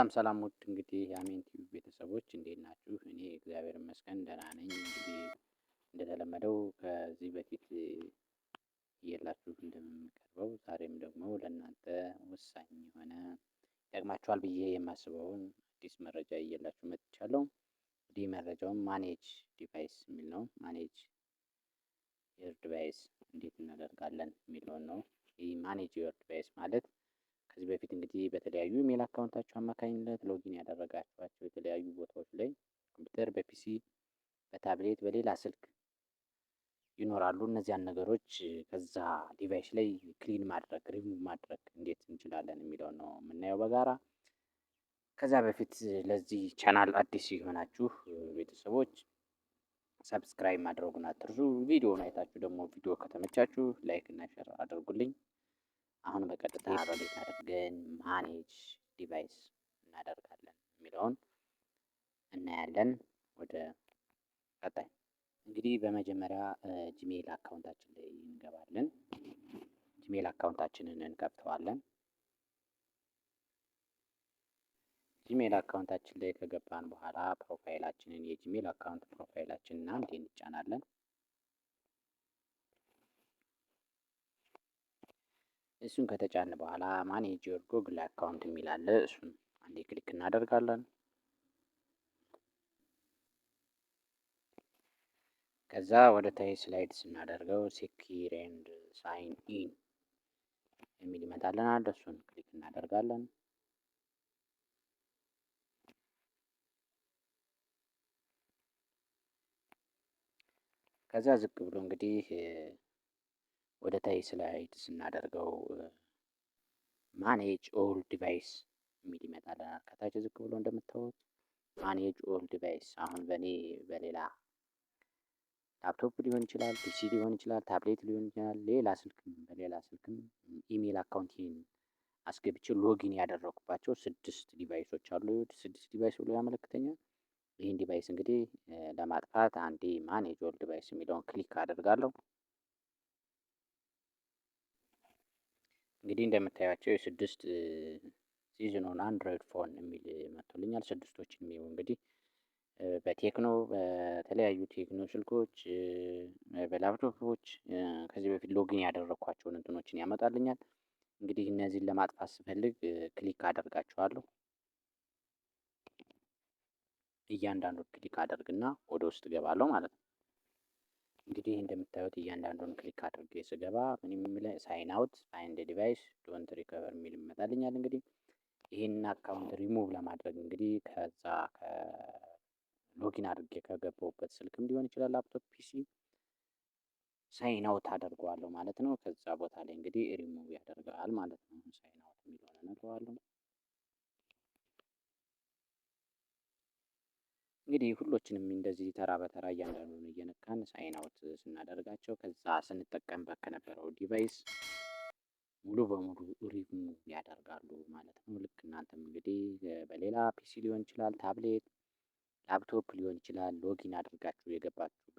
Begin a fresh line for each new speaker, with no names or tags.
ሰላም ሰላም ውድ እንግዲህ የአሜን ቲቪ ቤተሰቦች እንዴት ናችሁ? እኔ እግዚአብሔር ይመስገን ደህና ነኝ። እንግዲህ እንደተለመደው ከዚህ በፊት እየላችሁ እንደምንቀርበው ዛሬም ደግሞ ለእናንተ ወሳኝ የሆነ ይጠቅማችኋል ብዬ የማስበውን አዲስ መረጃ እየላችሁ መጥቻለሁ። እንግዲህ መረጃውን manage device የሚል ነው። Manage your device እንዴት እናደርጋለን የሚለውን ነው። ይህ manage your device ማለት ከዚህ በፊት እንግዲህ በተለያዩ email account ኣችሁ አማካኝነት login ያደረጋችኋቸው የተለያዩ ቦታዎች ላይ ኮምፒውተር፣ በ PC፣ በ tablet፣ በሌላ ስልክ ይኖራሉ። እነዚያን ነገሮች ከዛ device ላይ ክሊን ማድረግ፣ ሪሙቭ ማድረግ እንዴት እንችላለን የሚለውን ነው የምናየው በጋራ። ከዛ በፊት ለዚህ ቻናል አዲስ የሆናችሁ ቤተሰቦች subscribe ማድረጉን አትርሱ። ቪዲዮውን አይታችሁ ደግሞ ቪዲዮ ከተመቻችሁ like እና share አድርጉልኝ። አሁን በቀጥታ እንዴት አድርገን manage device እናደርጋለን የሚለውን እናያለን። ወደ ቀጣይ እንግዲህ በመጀመሪያ Gmail account ኣችን ላይ እንገባለን። Gmail account ኣችንን እንከፍተዋለን። Gmail account ኣችን ላይ ከገባን በኋላ profile ኣችንን የ Gmail account profile ኣችንን አንዴ እንጫናለን። እሱን ከተጫን በኋላ manage your Google account የሚል አለ። እሱን አንዴ click እናደርጋለን። ከዛ ወደ ታች slide ስናደርገው secure and sign in የሚል ይመጣልናል። እሱን click እናደርጋለን። ከዛ ዝቅ ብሎ እንግዲህ ወደ ታች slide ስናደርገው manage all device የሚል ይመጣልናል። ከታች ዝቅ ብሎ እንደምታዩት manage all device አሁን በእኔ በሌላ ላፕቶፕ ሊሆን ይችላል፣ PC ሊሆን ይችላል፣ ታብሌት ሊሆን ይችላል፣ ሌላ ስልክም በሌላ ስልክም email account ኤን አስገብቼ login ያደረኩባቸው ስድስት device ኦች አሉ። ስድስት device ብሎ ያመለክተኛል። ይህን device እንግዲህ ለማጥፋት አንዴ manage all device የሚለውን click አደርጋለሁ። እንግዲህ እንደምታያቸው የስድስት season on Android phone የሚል መጥቶልኛል። ስድስቶችን የሚው እንግዲህ በ Tecno፣ በተለያዩ Tecno ስልኮች፣ በላፕቶፖች ከዚህ በፊት login ያደረኳቸውን እንትኖችን ያመጣልኛል። እንግዲህ እነዚህን ለማጥፋት ስፈልግ click አደርጋቸዋለሁ። እያንዳንዱን click አደርግና ወደ ውስጥ እገባለሁ ማለት ነው። እንግዲህ እንደምታዩት እያንዳንዱን click አድርጌ ስገባ ምን የሚል sign out፣ find device፣ don't recover የሚል ይመጣልኛል። እንግዲህ ይህንን አካውንት ሪሙቭ ለማድረግ እንግዲህ ከዛ login አድርጌ ከገባሁበት ስልክም ሊሆን ይችላል ላፕቶፕ፣ PC sign out አደርገዋለሁ ማለት ነው። ከዛ ቦታ ላይ እንግዲህ ሪሙቭ ያደርገዋል ማለት ነው። Sign out የሚለውን እነካዋለሁ። እንግዲህ ሁሎችንም እንደዚህ ተራ በተራ እያንዳንዱን እየነካን sign out ስናደርጋቸው ከዛ ስንጠቀምበት ከነበረው device ሙሉ በሙሉ ሪሙቭ ያደርጋሉ ማለት ነው። ልክ እናንተም እንግዲህ በሌላ PC ሊሆን ይችላል፣ tablet፣ laptop ሊሆን ይችላል login አድርጋችሁ የገባችሁ